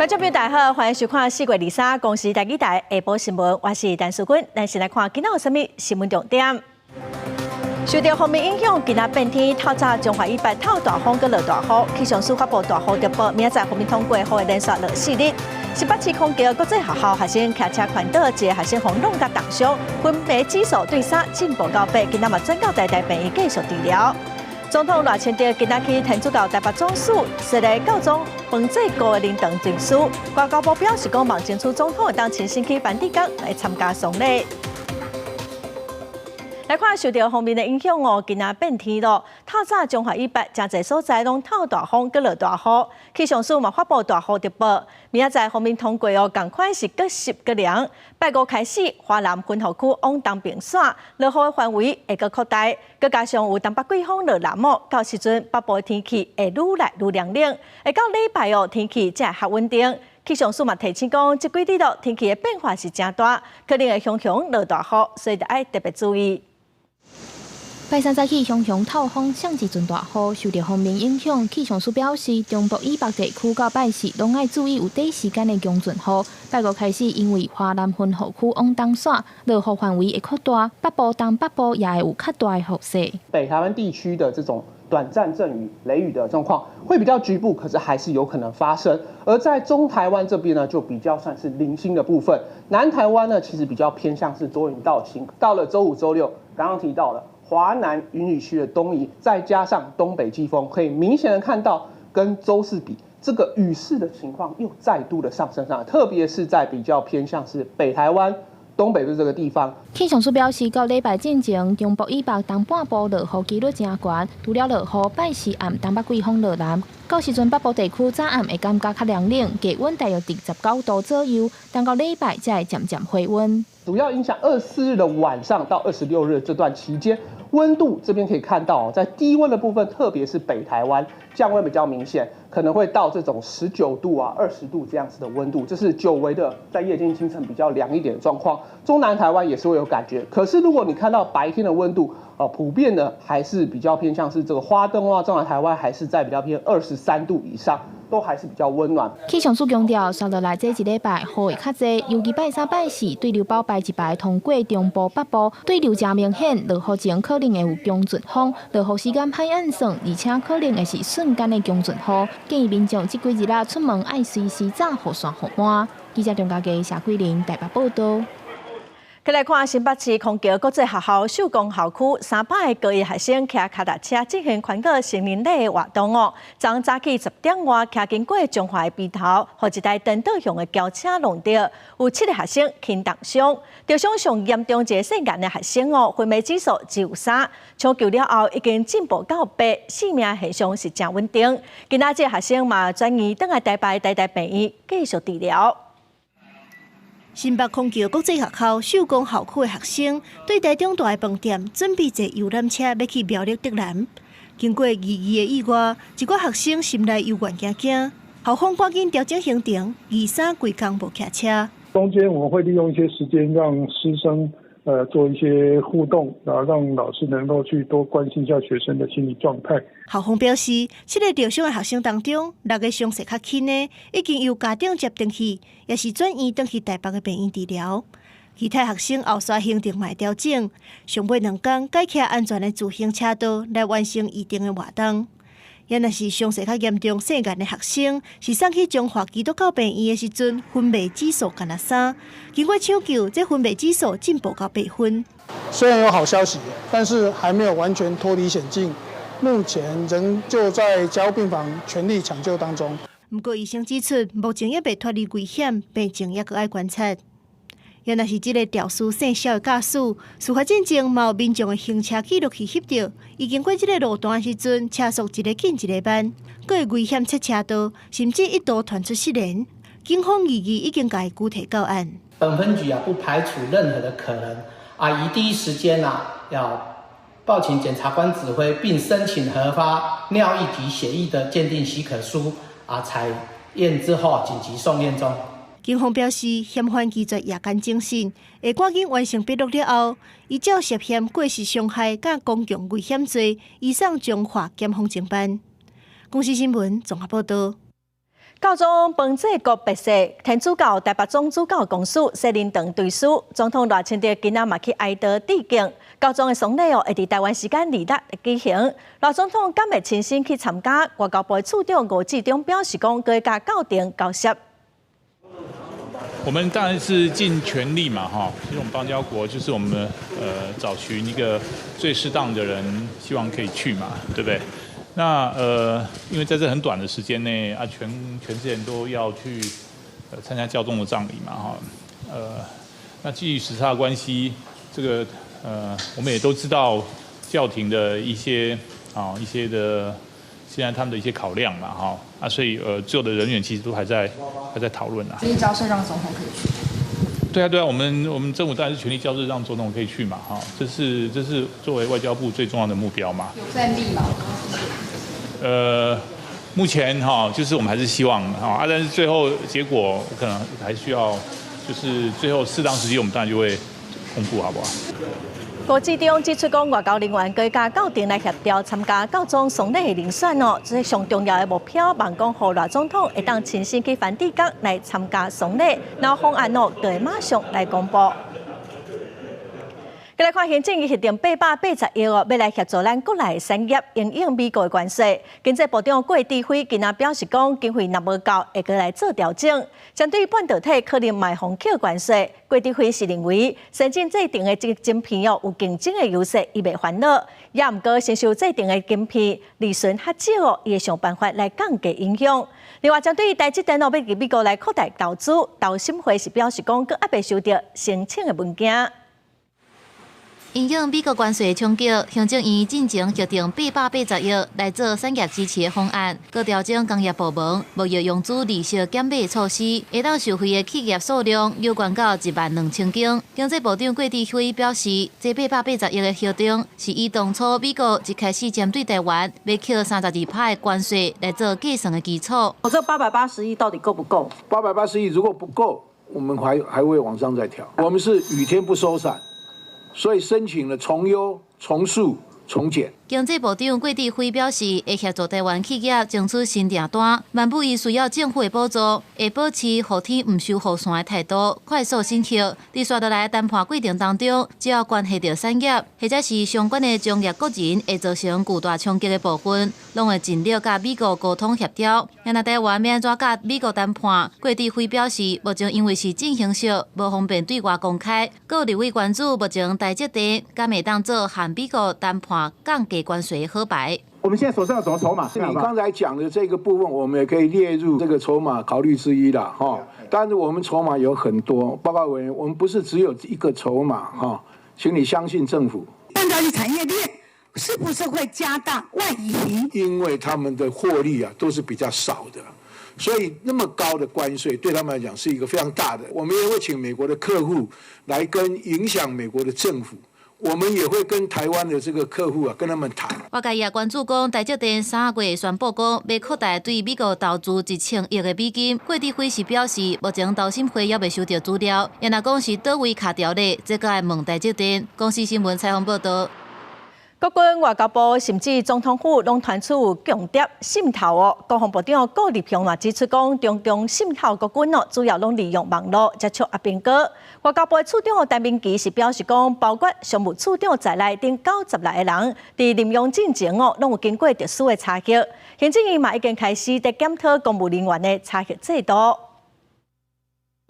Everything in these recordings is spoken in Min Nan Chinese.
觀眾朋友大家好，歡迎收看4月23公視台語台下晡新聞，我是陳淑君。咱先來看今仔有啥物新聞重點。受著鋒面影響，今仔變天，透早彰化以北透大風，閣落大雨，氣象署發布大雨特報，明仔載鋒面通過，雨會連續落四日。新北市虹橋國際學校學生騎車環島，一个學生予弄共重傷，昏迷指數對三進步到八，今仔嘛轉到台大病院繼續治療。總統賴清德今仔去天主教台北總署設立教宗方濟各的靈堂追思，外交部表示講，望爭取總統會當親身去梵蒂岡來參加喪禮。來看受著鋒面的影響哦，今仔變天咯。透早彰化以北誠濟所在攏透大風，閣落大雨。氣象署嘛發布大雨特報，明仔載鋒面通過哦，仝款是閣濕閣涼。拜五開始，華南雲雨區往東邊徙，落雨的範圍會閣擴大，閣加上有東北季風落南哦，到時陣北部的天氣會愈來愈涼冷，會到禮拜哦天氣才會較穩定。氣象署嘛提醒講，這幾日咯天氣的變化是誠大，可能會雄雄落大雨，所以著愛特別注意。拜三早起，雄雄透風，上一陣大雨，受著鋒面影響，氣象署表示，中部以北地區到拜四攏愛注意有短時間的強陣雨。拜五開始，因為華南雲雨區往東徙，落雨範圍會擴大，北部、東北部也會有較大的雨勢。北台灣地區的這種短暫陣雨、雷雨的狀況會比較局部，可是還是有可能發生。而在中台灣這邊呢，就比較算是零星的部分。南台灣呢，其實比較偏向是多雲到晴。到了週五、週六，剛剛提到了華南雲雨區的東移，再加上東北季風，可以明顯的看到跟週四比，這個雨勢的情況又再度的上升上來，特別是在比較偏向是北台灣東北部這個地方。氣象署表示，到禮拜進前，中部以北東半部落雨幾率誠懸，除了落雨，拜四暗東北季風落南，到時陣北部地區早暗會感覺較涼冷，低溫大約佇19度左右，等到禮拜才會漸漸回溫。主要影響24日的晚上到26日這段期間，溫度這邊可以看到，在低溫的部分，特別是北台灣降溫比較明顯，可能會到這種19度啊、20度這樣子的溫度，這是久違的在夜間清晨比較涼一點的狀況。中南台灣也是會有感覺，可是如果你看到白天的溫度，普遍呢還是比較偏向是這個花東啊、中南台灣還是在比較偏23度以上。都還是比較溫暖。氣象署強調，紲落來這一禮拜雨會較濟，尤其拜三、拜四對流包排一排通過中部北部，對流誠明顯，落雨前可能會有強陣風，落雨時間歹按算，而且可能會是瞬間的強陣雨。建議民眾這幾日仔出門愛隨時罩雨傘雨帽。記者張家傑、謝桂玲台北報道。再來看新北市虹橋國際學校秀光校區300个高一學生騎腳踏車進行環島成人禮的活動哦。昨早起10點外，騎經過彰化的埤頭，予一台顛倒向的轎車挵著，有七个學生輕重傷，著傷上嚴重一个姓顏的學生哦，昏迷指數只有三，搶救了後已經進步到八，生命現象是誠穩定。今仔這个學生嘛轉院轉來台北台大病院繼續治療。新北虹橋國際學校秀光校區的學生對台中大的飯店準備坐遊覽車欲去苗栗竹南。經過意意的意外，一寡學生心內猶原驚驚。校方趕緊調整行程，二三規工無騎車。中間我們會利用一些時間，讓師生做一些互動，然後讓老師能夠去多關心一下學生的心理狀態。校方表示，七个著傷的學生當中，六个傷勢較輕的，已經由家長接轉去，抑是轉院轉去台北的病院治療。其他學生後續行程嘛會調整，上尾兩工改騎安全的自行車道來完成預定的活動。也若是傷勢較嚴重、姓顏的學生，是送去彰化基督教病院的時陣，昏迷指數干焦三，經過搶救，這昏迷指數進步到8分。雖然有好消息，但是還沒有完全脫離險境，目前仍舊在加護病房全力搶救當中。毋過醫生指出，目前猶未脫離危險，病情猶閣愛觀察。也若是這个肇事姓蕭的駕駛，事發進前嘛有民眾的行車記錄器翕著，伊經過這个路段的時陣，車速一个緊一个慢，閣會危險切車道，甚至一度傳出失聯。警方預計已經共伊拘提到案。本分局啊，不排除任何的可能啊，於第一時間啊，要報請檢察官指揮，並申請核發尿液及血液的鑑定許可書啊，採驗之後緊急送驗中。警方表示，嫌犯拒絕夜間偵訊，會趕緊完成筆錄了後，依照涉嫌過失傷害佮公共危險罪，移送彰化檢方偵辦。公視新聞綜合報道。教宗方濟各八世天主教台北總主教公署西靈堂追思，總統賴清德今仔嘛去哀悼致敬。教宗的喪禮哦，會佇台灣時間二六舉行。賴總統敢會親身去參加？外交部次長吳志忠表示講，會佮教廷交涉。我們當然是盡全力嘛，哈！其實我們邦交國就是我們找尋一個最適當的人，希望可以去嘛，對不對？那因為在這很短的時間內啊，全世界人都要去參加教宗的葬禮嘛，哈，那基於時差的關係，這個我們也都知道教廷的一些啊一些的現在他們的一些考量嘛，哈，啊，所以所有的人員其實都還在討論啊。所以交涉讓總統可以去。對啊，對啊，我們政府當然是全力交涉讓總統可以去嘛，哈，這是作為外交部最重要的目標嘛。有 plan B 嗎？目前哈，就是我們還是希望哈啊，但是最後結果可能還需要，就是最後適當時機，我們當然就會公布，好不好？郭志忠指出，講外交人員閣佮教廷來協調參加教宗喪禮的人選哦，這是上重要的目標，望講予賴總統會當親身去梵蒂岡來參加喪禮，然後方案哦，就會馬上來公布。來看行政院核定880億哦，欲來協助咱國內產業因應美國的關稅。經濟部長郭智輝今仔表示講，經費若無夠，會閣來做調整。針對半導體可能嘛予扣關稅，郭智輝是認為先進製程的這個晶片哦有競爭的優勢，伊袂煩惱。也毋過成熟製程的晶片利潤較少哦，伊會想辦法來降低影響。另外，針對台積電哦欲佇美國來擴大投資，投審會是表示講，閣猶未收著申請的文件。因應美國關稅衝擊，行政院進前核定880億來做產業支持的方案，閣調整工業部門貿易融資利息減免措施，會當受惠的企業數量有懸到1萬2千間。經濟部長郭智輝表示，這880億的核定是以當初美國一開始針對台灣欲扣32%的關稅來做計算的基礎。我這880億到底夠不夠？880億如果不夠，我們還會往上再調。我們是雨天不收傘。所以申請了從優、從速、從簡。經濟部長郭智輝表示，會協助台灣企業爭取新訂單，萬不伊需要政府的補助，會保持雨天毋收雨傘的態度，快速審核。佇紲落來談判過程當中，只要關係著產業或者是相關的專業個人會造成巨大衝擊的部分，攏會盡力佮美國溝通協調。若台灣欲按怎佮美國談判，郭智輝表示，目前因為是進行式，無方便對外公開。閣有立委關注，目前台積電敢會當做和美國談判降低關稅好牌。我們現在手上有什麼籌碼？你剛才講的這個部分，我們也可以列入這個籌碼考慮之一啦，哈。但是我們籌碼有很多，報告委員，我們不是只有一個籌碼，哈，請你相信政府。半導體產業鏈是不是會加大外移？因為他們的獲利啊都是比較少的，所以那麼高的關稅對他們來講是一個非常大的。我們也會請美國的客戶來跟影響美國的政府。我們也會跟台灣的這個客戶啊，跟他們談。外界也關注講，台積電3月宣布講，欲擴大對美國投資1000億的美金。郭智輝是表示，目前投審會猶未收著資料，伊若講是佗位卡條咧，這閣愛問台積電。公視新聞採訪報導。國軍外交部甚至總統府攏傳出有共諜滲透哦。國防部長顧立雄嘛指出講，中共滲透國軍哦，主要攏利用網路接觸阿兵哥。外交部次長陳明騏是表示講，包括商務次長在內等96個人，佇任用進前哦，攏有經過特殊的查核。行政院嘛已經開始佇檢討公務人員的查核制度。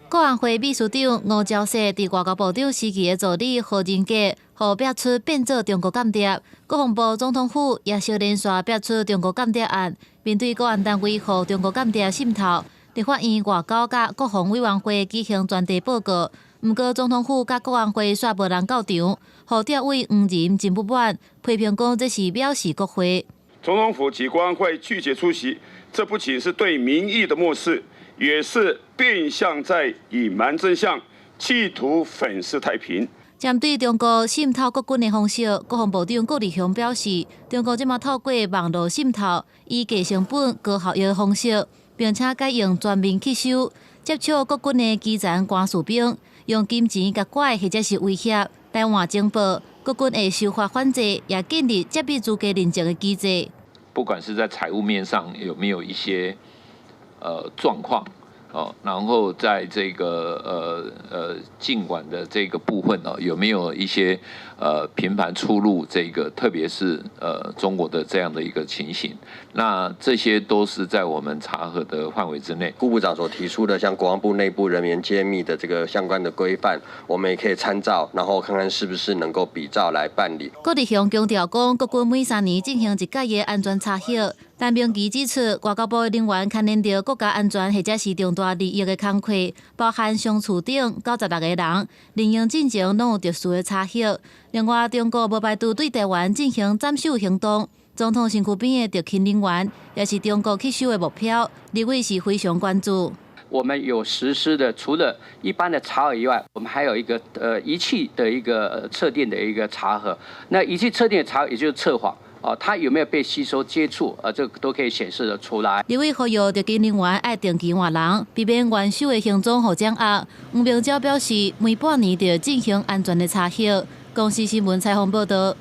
國安會秘書長吳釗燮佇外交部長時期的助理何仁傑，予爆出變做中國間諜。國防部總統府也相連續爆出中國間諜案，面對國安單位予中國間諜滲透，立法院外交佮國防委員會舉行專題報告。毋過總統府佮國安會煞無人到場，予調委黃仁真不滿，批評講這是藐視國會。總統府及國安會拒絕出席，這不僅是對民意的漠視，也是變相在隱瞞真相，企圖粉飾太平。針對中國滲透國軍的方式，國防部長顧立雄表示，中國這馬透過網路滲透，以低成本、高效益的方式，並且改用全面吸收接觸國軍的基層官士兵，用金錢共拐或者是威脅來換情報。國軍會修法反制，也建立揭秘資格認證的機制。不管是在財務面上有沒有一些狀況。哦，然後在這個境管的這個部分哦，有沒有一些頻繁出入這個，特別是中國的這樣的一個情形？那這些都是在我們查核的範圍之內。顧部長所提出的，像國防部內部人員揭秘的這個相關的規範，我們也可以參照，然後看看是不是能夠比照來辦理。郭日雄強調講，國軍每3年進行一屆的安全查核。陳明奇指出，外交部的人員牽連著國家安全或者是重大利益的工課，包含商處長96個人，任用進前攏有特殊的查核。另外，中國無排除對台灣進行斬首行動，總統身軀邊的特勤人員也是中國去收的目標，立委是非常關注。我們有實施的，除了一般的查核以外，我們還有一個儀器的一個測定的一個查核。那儀器測定的查核，也就是測謊。哦，它有沒有被吸收接觸？這個都可以顯示得出來。立委呼籲特勤人員愛定期換人，避免元首的行蹤予掌握。黃明昭表示，每半年就進行安全的查核。公視新聞採訪報導。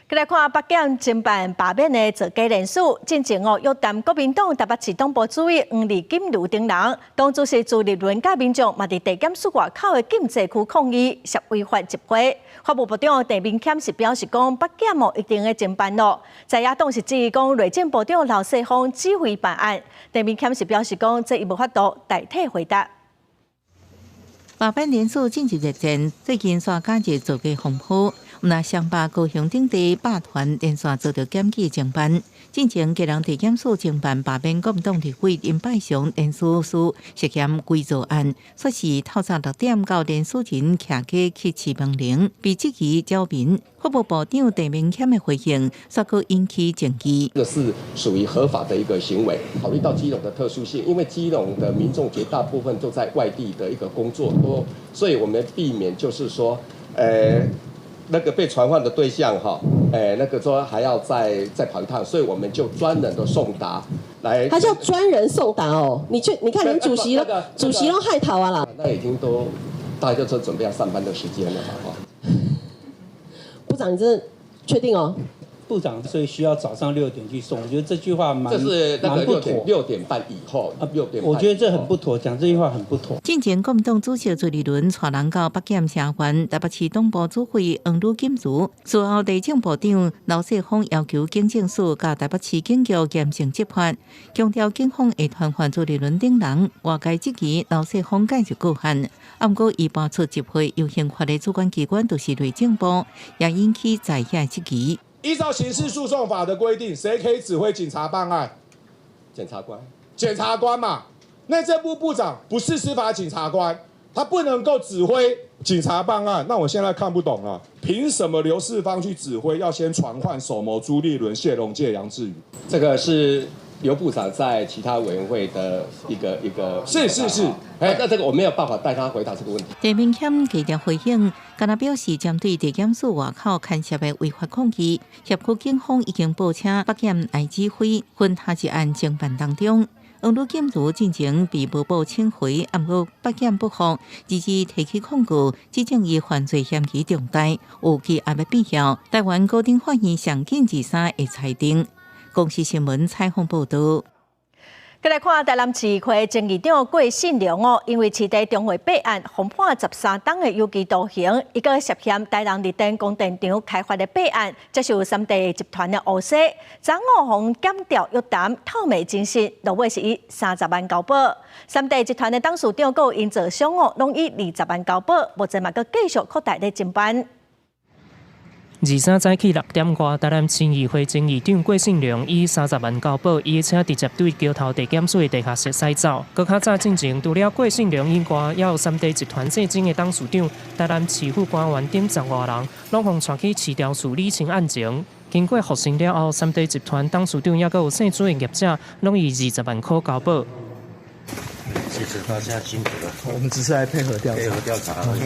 來看北檢偵辦罷免的造假連署，進前哦約談國民黨台北市黨部主委黃麗金如等人，黨主席朱立倫佮民眾嘛佇地檢署外口的禁制區抗議，涉違法集會。法務部長鄭明謙是表示講，北檢哦一定會偵辦咯。在野黨是質疑講，內政部長劉世鋒指揮辦案。鄭明謙是表示講，這伊無法度代替回答。罷免連署進入熱戰，最近煞加熱造假風波。毋但雙北高雄等地百團連續遭著檢舉偵辦，進前基隆地檢署偵辦罷免國民黨立委林百祥連署書涉嫌偽造案，說是透早6點到連署人徛家去試門鈴，被質疑擾民。法務部長鄭明謙的回應，煞閣引起爭議。這個是屬於合法的一個行為，考慮到基隆的特殊性，因為基隆的民眾絕大部分都在外地的一個工作多，所以我們避免就是說，那個被傳喚的對象哈，那個說還要再跑一趟，所以我們就專人的送達來。他叫專人送達哦，你去你看連主席都主席都害逃啊啦。那已經都大家就準備要上班的時間了嘛，哈。部長，你真的確定哦？部長，所以需要早上6點去送。我覺得這句話蠻這是那個蠻不妥。6點半以後，6點半。我覺得這很不妥，講這句話很不妥。進前國民黨主席朱立倫帶人到北檢聲援台北市黨部主委黃呂錦茹，事後內政部長劉世鋒要求警政署佮台北市警局嚴正執法，強調警方會傳喚朱立倫等人。外界質疑劉世鋒介入個案，毋過伊搬出集會遊行法的主管機關就是內政部，也引起在野質疑。依照刑事訴訟法的規定，誰可以指揮警察辦案？檢察官。檢察官嘛，內政部部長不是司法警察官，他不能夠指揮警察辦案。那我現在看不懂了，憑什麼劉世芳去指揮？要先傳喚首謀朱立倫、謝龍介、楊智宇？這個是劉部長在其他委員會的一個。是是是，那這個我沒有辦法代他回答這個問題。鄭明謙記者回應，敢若表示針對地檢署外口牽涉的違法抗議，協區警方已經報請北檢來指揮，分下一案偵辦當中。黃呂錦茹進前被無報請回，毋過北檢不服，直接提起控告，指證伊犯罪嫌疑重大，有羈押的必要。台灣高等法院上緊23會裁定。公視新聞採訪報導。閣來看台南市區前議長郭信良哦，因為市地重劃八案，予判13冬的有期徒刑，伊閣涉嫌台南綠電光電場開發的弊案，接受三地集團的烏紗，昨昏予檢調約談透明真實，落尾是以30萬交保。三地集團的董事長閣有營造商哦，攏以20萬交保，目前嘛閣繼續擴大咧偵辦。23早起6點外，台南市議會前議長郭信良以30萬交保，伊的車直接對橋頭地檢署的地下室駛走。閣較早進前，除了郭信良以外，也有三地集團稅金的董事長、台南市府官員等十外人，攏予帶去市調處理清案情。經過複審了後，三地集團董事長抑閣有姓朱的業者，攏以20萬塊交保。謝謝大家辛苦了。我們只是來配合調查，配合調查而已。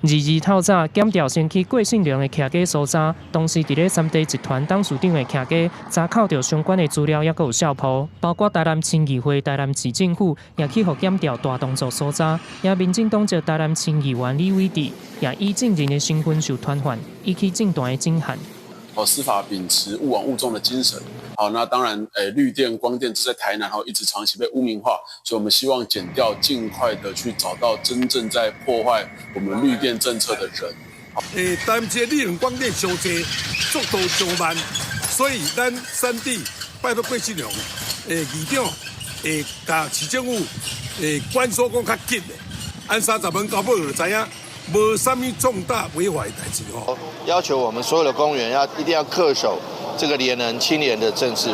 22透早，檢調先去郭信良的徛家搜查，同時佇咧三地集團董事長的徛家查扣著相關的資料，抑閣有相簿，包括台南市議會、台南市政府也去予檢調大動作搜查，也民進黨籍台南市議員李偉哲也以證人的身份受傳喚，引起政壇的震撼。哦，司法秉持勿枉勿縱的精神。好，那當然，綠電、光電這在台南，一直長期被污名化，所以我們希望檢調盡快的去找到真正在破壞我們綠電政策的人。台南市的綠能光電傷濟，速度上慢，所以咱三地拜託郭信良，議長，共市政府，關說講較緊的，按30蚊交保就知影，無啥物重大違法的代誌吼。要求我們所有的公員要一定要恪守這個廉能清廉的政治。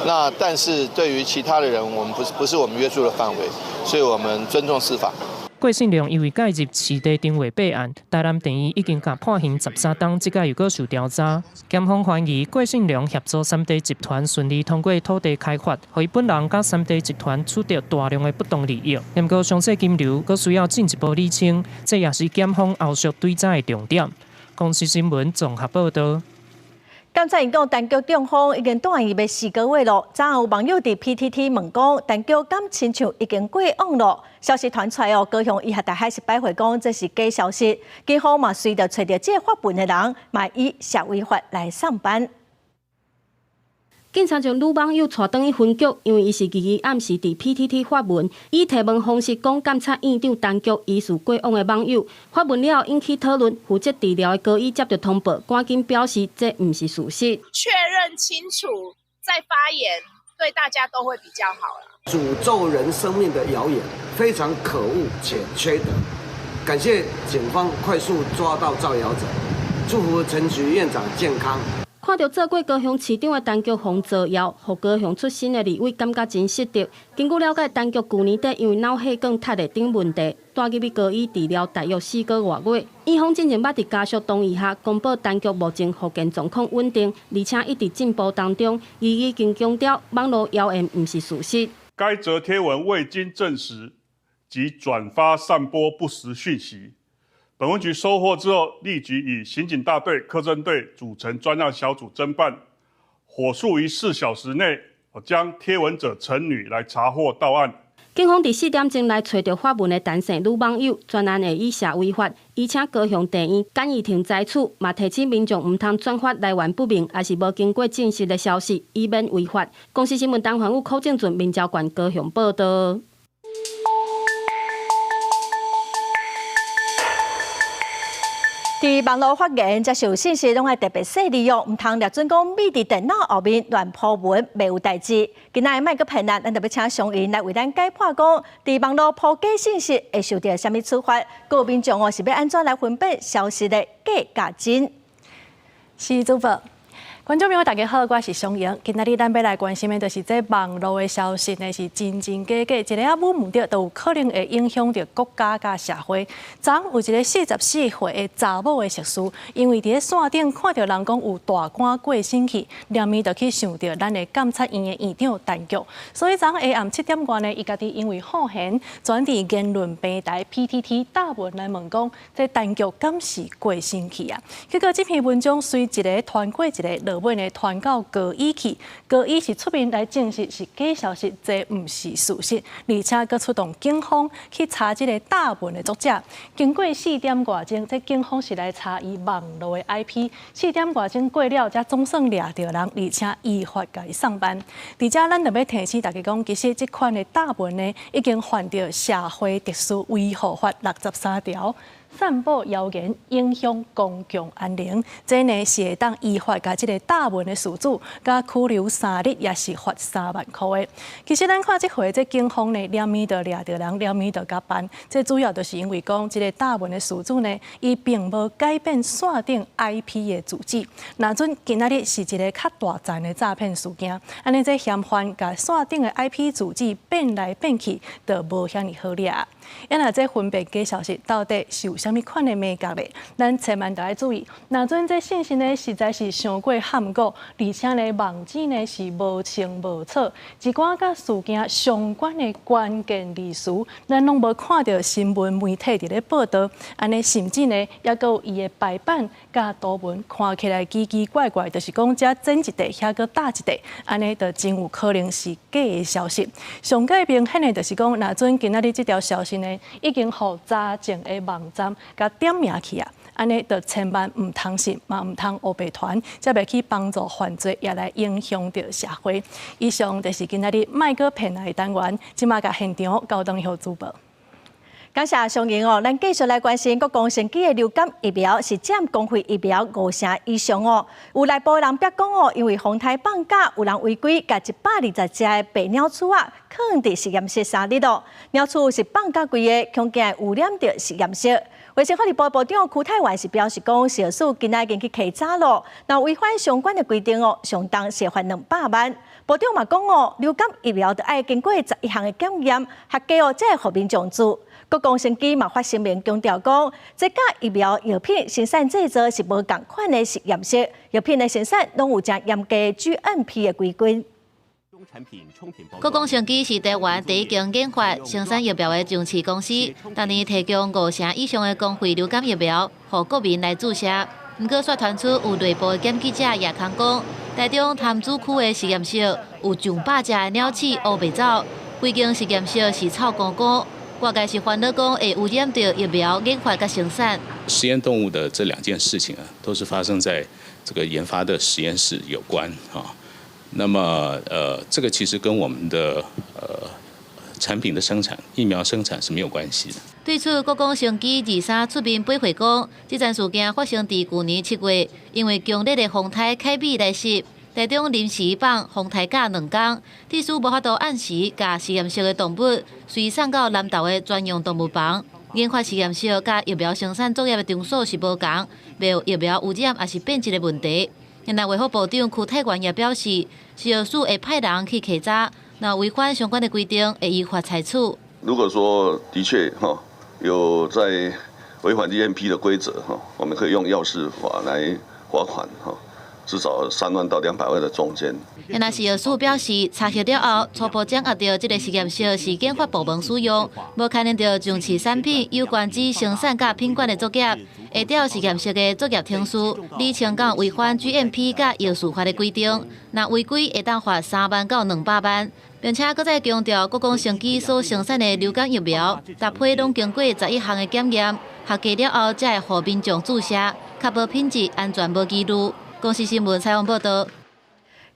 那但是對於其他的人，我們不是我們約束的範圍，所以我們尊重司法。郭信良因為介入市地定位弊案，台南地院已經共判刑13冬，這擺又閣受調查。檢方懷疑郭信良協助三地集團順利通過土地開發，予伊本人佮三地集團取得大量的不當利益。不過詳細金流閣需要進一步理清，這也是檢方後續追查的重點。公視新聞綜合報道。監察院長陳菊中風已經住院欲4個月咯。昨昏有網友佇 PTT 問講，陳菊敢親像已經過往咯？消息傳出來哦，高雄醫學大學是擺回講這是假消息。警方嘛隨著揣著這個發文的人，嘛以社維法來送辦。警察將女網友帶轉去分局，因為伊是二二暗時佇 PTT 發文，以提問方式講監察院長陳菊疑似過往的網友。發文了後引起討論，負責治療的高醫接到通報，趕緊表示這毋是事實。確認清楚再發言，對大家都會比較好啦。詛咒人生命的謠言非常可惡且缺德，感謝警方快速抓到造謠者，祝福陳菊院長健康。看著做過高雄市長的陳菊予造謠，予高雄出身的立委感覺真失德。根據了解，陳菊舊年底因為腦血管塌的等問題，帶入去高醫治療大約4個外月。院方進前捌佇家屬同意下公布陳菊目前復健狀況穩定，而且一直進步當中。伊已經強調，網路謠言毋是事實。該則貼文未經證實及轉發散播不實訊息。本分局收獲之後，立即以刑警大隊、科偵隊組成專案小組偵辦，火速於4小時內將貼文者陳女來查獲到案。警方佇4點鐘來揣著發文的陳姓女網友，專案會以社維法，伊請高雄地院簡易庭裁處，嘛提醒民眾毋通轉發來源不明，抑是無經過證實的消息，以免違法。公視新聞陳環宇、柯正俊、民焦縣高雄報道。佇網路發言、接受信息，攏愛特別細膩哦，毋通掠準講覕佇電腦後面亂鋪文，袂有代誌。今仔日莫閣騙咱，咱特別請雙銀來為咱解破講，佇網路鋪假信息會受著啥物處罰？閣有民眾哦是欲按怎來分辨消息的假佮真？是主播。觀眾朋友，大家好，我是雙瑩。今仔日咱欲來關心的，就是這網路的消息呢，是真真假假，一个仔摸毋著，都有可能會影響著國家佮社會。昨昏有一个44歲的查某的熟士，因為佇咧線頂看著人講有大官過身去，連面就去想著咱的監察院的院長陳菊。所以昨昏下暗7點外呢，伊家己因為好閒，轉佇言論平台 PTT 貼文來問講，這陳菊敢是過身去啊？結果這篇文章隨一个傳過一个，落尾呢傳到高醫去，高醫是出面來證實是假消息，這毋是事實，而且閣出動警方去查這個貼文的作者。經過4點外鐘，這警方是來查伊網路的 IP。4點外鐘過了，才總算掠著人，而且依法共伊送辦。佇遮咱就欲提醒大家講，其實這款的貼文呢，已經犯著社會秩序維護法63條。散布謠言，影響公共安寧，這呢是會當依法共這個貼文的事主，共拘留3日，抑是罰3萬箍的。其實咱看這回這警方呢，連面就掠著人，連面就共辦。這主要就是因為講，這個貼文的事主呢，伊並無改變線頂 IP 的住址。若準今仔日是一个較大層的詐騙事件，按呢這嫌犯共線頂的 IP 住址變來變去，就無遐爾好掠。啊，若這分辨假消息到底是有啥物款的眉角咧？咱千萬著愛注意。若準這信息呢，實在是傷過含糊，而且呢網址呢是無清無楚，一寡佮事件相關的關鍵字詞，咱攏無看著新聞媒體佇咧報導。按呢，甚至呢，猶閣有伊的排版佮圖文，看起來奇奇怪怪，就是講遮剪一塊，遐閣搭一塊，按呢就真有可能是假的消息。上蓋明顯的就是講，若準今仔日這條消息呢，已經予查證的網站共點名去啊！按呢就千萬毋通信，嘛毋通烏白傳，才袂去幫助犯罪，也來影響著社會。以上就是今仔日莫閣騙來的單元，這馬共現場交轉予主播。感謝上英哦，咱繼續來關心國光生技的流感疫苗是佔公費疫苗五成以上哦。有內部人表講哦，因為風颱放假，有人違規，共120隻的白鳥鼠仔囥佇實驗室3日咯。鳥鼠是放甲規个，恐驚污染著實驗室。衛生福利部部長邱泰源是表示講，食藥署今仔已經去稽查咯，若違反相關的規定哦，相當罰款200萬。部長嘛講哦，流感疫苗著愛經過11項的檢驗，合格哦，才會予民眾注。國光生技嘛發聲明強調講，這佮疫苗藥品生產製造是無仝款的實驗室，藥品的生產攏有誠嚴格 GMP 的規規。國光生技是台灣第一間研發生產疫苗的上市公司，逐年提供五成以上的公費流感疫苗，予國民來注射。毋過，煞傳出有內部的檢舉者也空講，台中潭子區的實驗室有上百隻的鳥鼠烏白走，規間實驗室是臭糊糊。外界是煩惱講會污染著疫苗研發佮生產。實驗動物的這兩件事情啊，都是發生在這個研發的實驗室有關啊。那麼，這個其實跟我們的產品的生產、疫苗生產是沒有關係的。對此，國光生技23出面駁回講，這樁事件發生佇舊年7月，因為強烈的風颱凱美來襲，台中臨時放風颱假2工，致使無法度按時共實驗室的動物隨送到南投的專用動物房。研發實驗室佮疫苗生產作業的場所是無仝，袂有疫苗污染抑是變質的問題。另外，衛福部長邱泰源也表示，食藥署會派人去稽查，若違反相關的規定，會依法採取。如果說的確哈有在違反 GMP 的規則哈，我們可以用藥事法來罰款哈，至少3萬到200萬的中間。若是藥署表示，查核了後，初步掌握著這个實驗室是研發部門使用，無牽連著上市產品有關之生產佮品管的作業，會照實驗室的作業程序，釐清敢有違反 GMP 佮藥事法的規定，若違規會當罰3萬到200萬，並且閣再強調，國光生技所生產的流感疫苗，逐批攏經過11項的檢驗，合格了後，才會予民眾注射，確保品質安全無疑慮。公視新聞採訪報導。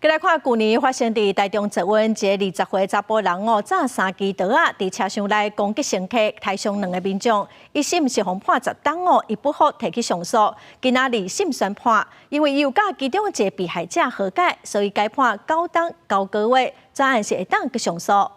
繼來看，舊年發生佇台中捷運，一个20歲查埔人哦，紮三支刀仔，佇車廂內攻擊乘客，刣傷兩个民眾，一審是予判10冬哦，伊不服提起上訴，今仔二審宣判，因為伊有佮其中一个被害者和解，所以改判9冬9個月，這案是會當閣上訴。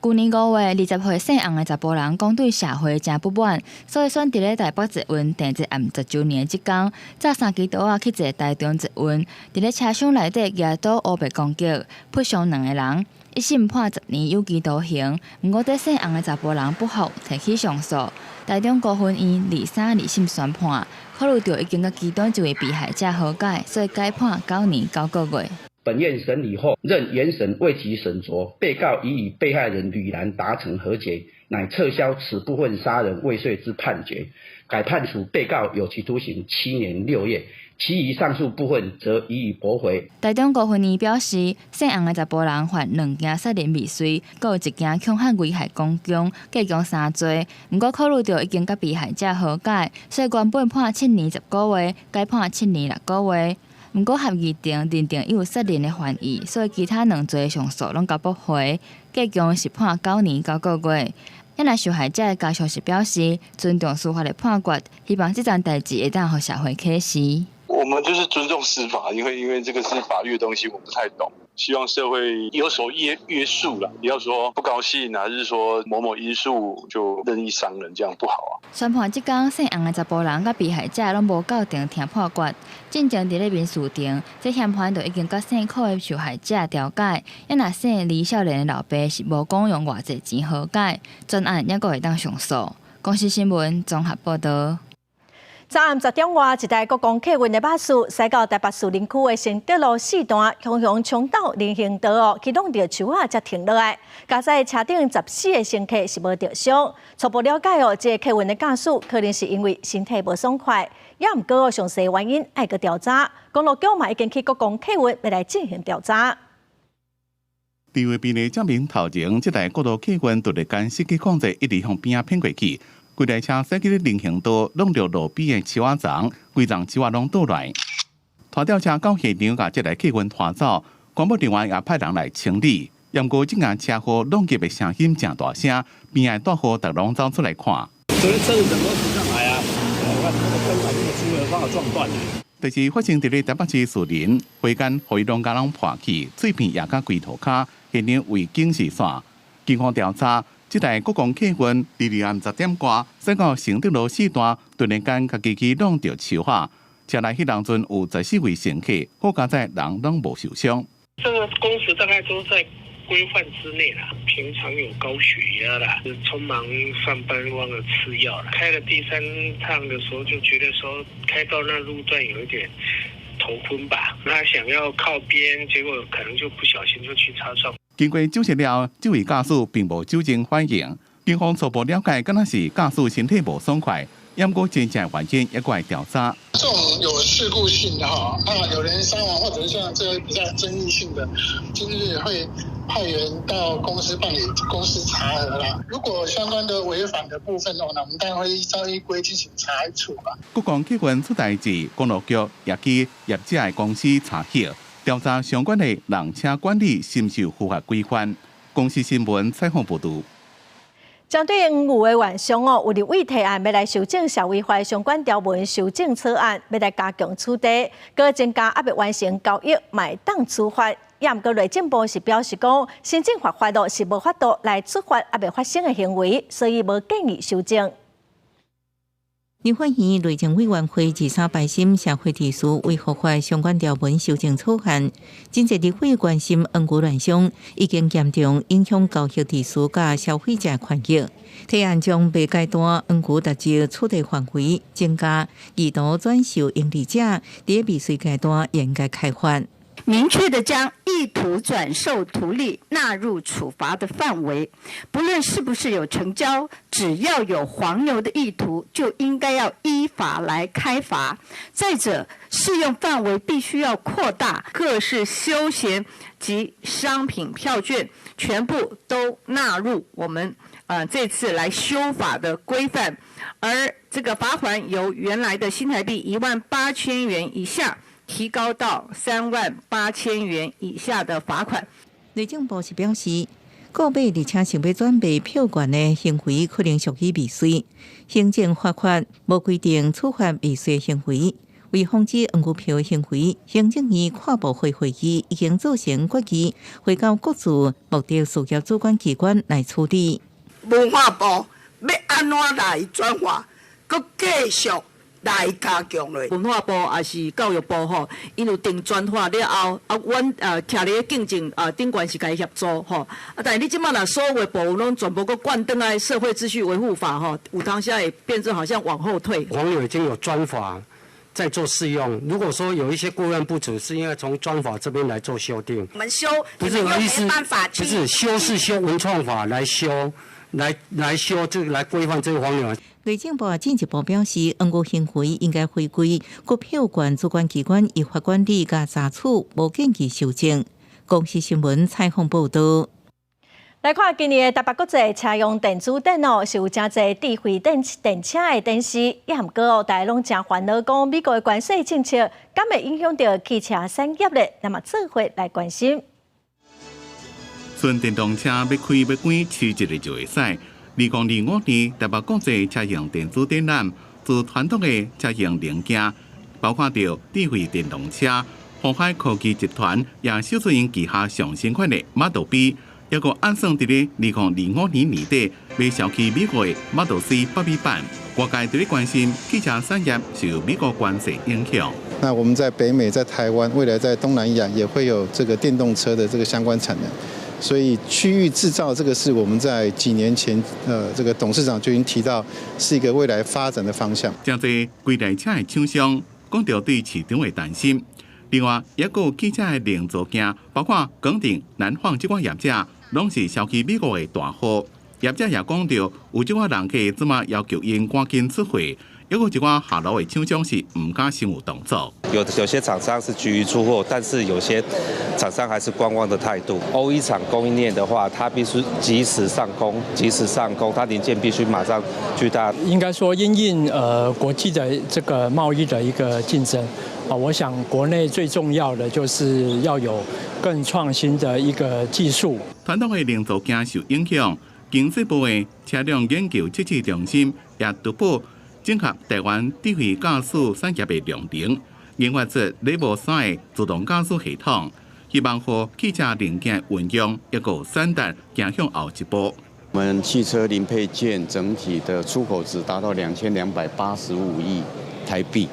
舊年5月，20歲姓洪的查埔人講對社會誠不滿，所以選佇咧台北捷運鄭捷案10週年這工，紮三支刀仔去坐台中捷運，佇咧車廂內底舉刀烏白攻擊，撲傷兩个人，一審判10年有期徒刑。毋過，這姓洪的查埔人不服，提起上訴。台中高分院23二審宣判，考慮著已經佮其中一位被害者和解，所以改判9年9個月。本院審理後，認原審未及審酌，被告已與被害人呂蘭達成和解，乃撤銷此部分殺人未遂之判決，改判處被告有期徒刑7年6月，其餘上訴部分則予以駁回。台中高分院表示，姓洪的查埔人犯兩件殺人未遂，閣有一件恐嚇危害公共，計共三罪。毋過考慮著已經佮被害者和解，所以原本判7年10個月，改判7年6個月。毋過合議庭認定伊有殺人的嫌疑，所以其他兩罪上訴攏共駁回，計共是判9年9個月。若受害者的家屬是表示尊重司法的判決，希望這樁代誌會當予社會啟示。我們就是尊重司法，因為這個是法律的東西，我不太懂。希望社會有所約束啦，不要說不高興，還是說某某因素就任意傷人，這樣不好啊。宣判這工，姓洪的查埔人佮被害者攏無到庭聽判決，進前佇咧民事庭，這嫌犯就已經佮姓柯的受害者調解，若姓李少年的老爸是無講用偌濟錢和解，全案猶閣會當上訴。公視新聞綜合報導。昨暗10點外，一台國光客運的巴士駛到台北士林區的承德路四段，雄雄衝到人行道哦，去挵著樹仔才停落來。駕駛車頂14個乘客是無著傷。初步了解哦，這个客運的駕駛可能是因為身體無爽快，猶毋過詳細原因愛閣調查。公路局嘛已經去國光客運欲來進行調查。佇路邊的正面頭前，這台國道客運突然間失去控制，一直向邊仔偏過去。規台車駛去人行道，挵著路邊的樹仔叢，規叢樹仔攏倒來。拖吊車到現場，共這台客運拖走，環保人員也派人來清理。毋過這件車禍挵入的聲音誠大聲，邊仔大戶逐攏走出來看。昨天車子怎麼停上來啊？我看那個燈把那個出來，剛好撞斷。代誌發生佇咧台北市士林，火間予伊攏共人破去，碎片也甲規塗跤，現場為警示線。警方調查，這台國光客運佇二暗10點外，駛到承德路四段，突然間共機器挵著樹仔，車內彼當陣有14位乘客，好佳哉人攏無受傷。這個工時大概都在規範之內啦。平常有高血壓啦，匆忙上班忘了吃藥啦。開了第三趟的時候，就覺得說開到那路段有一點頭昏吧，那想要靠邊，結果可能就不小心就去擦撞。經過酒測了，這位駕駛並無酒精反應。警方初步了解，敢若是駕駛身體無爽快，毋過真正原因猶閣愛調查。這種有事故性的哈，啊，有人傷亡或者是像這個比較爭議性的，今日會派員到公司辦理公司查核啦。如果相關的違反的部分哦，那我們當然會依照依規進行查處吧。國光客運出代誌，公路局也去業者的公司查核，調查相關的人車管理是毋是符合規範。公視新聞採訪報導。針對黃牛的現象哦，有立委提案欲來修正社會法相關條文修正草案，欲來加強處罰，閣增加猶未完成交易嘛會當處罰。也毋過內政部是表示講，行政罰法咯是無法度來處罰猶未發生的行為，所以無建議修正。立法院內政委員會23排審社會秩序維護法相關條文修正草案，真濟立委關心黃牛亂象已經嚴重影響交易秩序佮消費者權益。提案將未交單黃牛納入處罰範圍，增加意圖轉售營利者佇未遂階段應該開罰。明確的將意圖轉售圖利納入處罰的範圍，不論是不是有成交，只要有黃牛的意圖，就應該要依法來開罰。再者，適用範圍必須要擴大，各式休閒及商品票券全部都納入我們這次來修法的規範，而這個罰鍰由原來的新台幣18,000元以下，提高到38,000元以下的罰款。內政部是表示，購買而且想欲轉賣票券的行為可能屬於未遂，行政罰款無規定處罰未遂行為。為防止黃牛票行為，行政院跨部會會議已經做成決議，匯交各自目的事業主管機關來處理。文化部欲按怎來轉化，閣繼續來加強咧。文化部抑是教育部吼，𪜶有定專法了後，啊，阮徛佇咧競爭啊頂懸是共伊協助吼。啊，但是你這擺若所有的部分攏全部閣灌轉來社會秩序維護法吼，有當時會變成好像往後退。黃牛已經有專法在做適用，如果說有一些過分不足，是應該從專法這邊來做修訂。我們修，不是我意思，不是修是修文創法來修，來修這個來規範這個黃牛。內政部進一步表示，黃牛行為應該回歸國票券主管機關依法管理佮查處，無建議修正。公視新聞採訪報導。來看今年的台北國際車用電子展哦，是有誠濟智慧電車的展示，也毋過哦，大家攏誠煩惱，講美國的關稅政策，敢會影響著汽車產業咧？那麼做伙來關心。純電動車欲開欲關，試一下就會使。2025年台北國際車用電子展覽，自傳統的車用零件，包括著智慧電動車，鴻海科技集團也秀出𪜶旗下上新款的 Model B，抑閣按算佇咧2025年年底欲銷去美國的 Model 3北美版。外界佇咧關心汽車產業受美國關稅影響。那我們在北美、在台灣，未來在東南亞也會有這個電動車的這個相關產能。所以區域製造這個是我們在幾年前，這個董事長就已經提到，是一個未來發展的方向。誠濟規台車的廠商講著對市場的擔心。另外，抑閣有汽車的零組件，包括廣鼎、南晃這款業者，攏是銷去美國的大戶。業者也講著，有這款人客這馬要求𪜶趕緊出貨，抑閣有一寡下流的廠商是毋敢先有動作。有些廠商是急於出貨，但是有些廠商還是觀望的態度。OE 廠供應鏈的話，它必須及時上工，及時上工，它零件必須馬上去到。應該說，因應國際的這個貿易的一個競爭啊，我想國內最重要的就是要有更創新的一個技術。傳統的零組件受影響，經濟部的車輛研究測試中心也突破整合台灣智慧駕駛產業的量能，研發出 Level 3的自動駕駛系統，希望予汽車零件運用一個三代行向後一步。我們汽車零配件整體的出口值達到2285億台幣，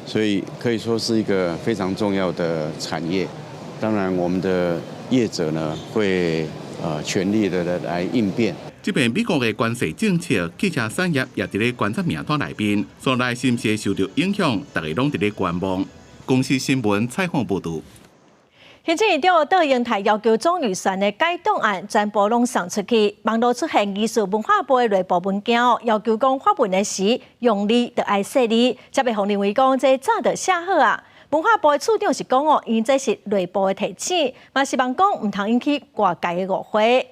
所以可以說是一個非常重要的產業。當然，我們的業者呢會全力的來應變。這邊美國的關稅政策，汽車產業也佇咧觀察名單內面，所來是毋是會受到影響，大家攏佇咧觀望。公視新聞採訪報導。行政院長卓榮泰要求總預算的改動案全部攏送出去，網路出現疑似文化部的內部文件，要求講發文的時用字著愛細膩，才袂予認為講這早就寫好啊。文化部的處長是講哦，𪜶這是內部的提醒，嘛希望講毋通引起外界的誤會。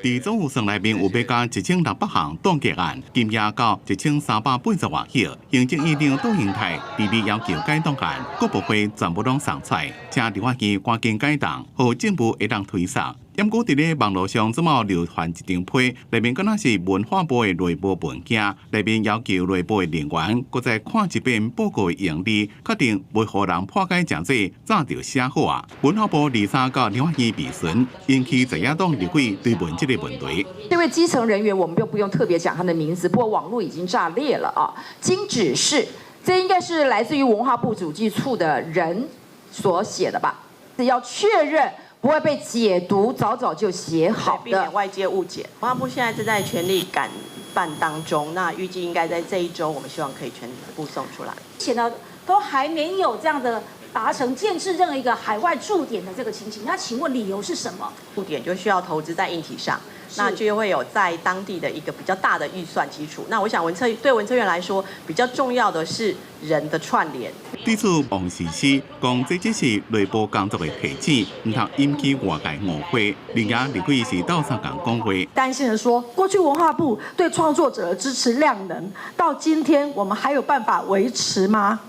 佇總預算內面有欲加1600項凍結案，金額到1380外億。行政院長卓榮泰佇咧要求改動案，各部會全部攏送出來，請立法院趕緊改動，予政府會當推捒。毋過佇咧網路上，這馬流傳一張批，內面敢若是文化部的內部文件，內面要求內部的人員，閣再看一遍報告的用字，確定袂予人破解成做早就寫好啊。文化部23到立法院備詢，引起在野黨立委追問這個問題。這位基層人員，我們就不用特別講他的名字，不過網絡已經炸裂了啊。經指示，這應該是來自於文化部主計處的人所寫的吧？要確認。不會被解讀，早早就寫好的，避免外界誤解。文化部現在正在全力趕辦當中，那預計應該在這一周，我們希望可以全部送出來。目前呢，都還沒有這樣的達成建置任何一個海外駐點的這個情形。那請問理由是什麼？駐點就需要投資在硬體上，那就會有在當地的一個比較大的預算基礎。那我想文策對文策院來說，比較重要的是人的串聯。對此，王時思講，這只是內部工作的提醒，毋通引起外界誤會。另外，立委是鬥相共講話，擔心的說，過去文化部對創作者的支持量能，到今天我們還有辦法維持嗎？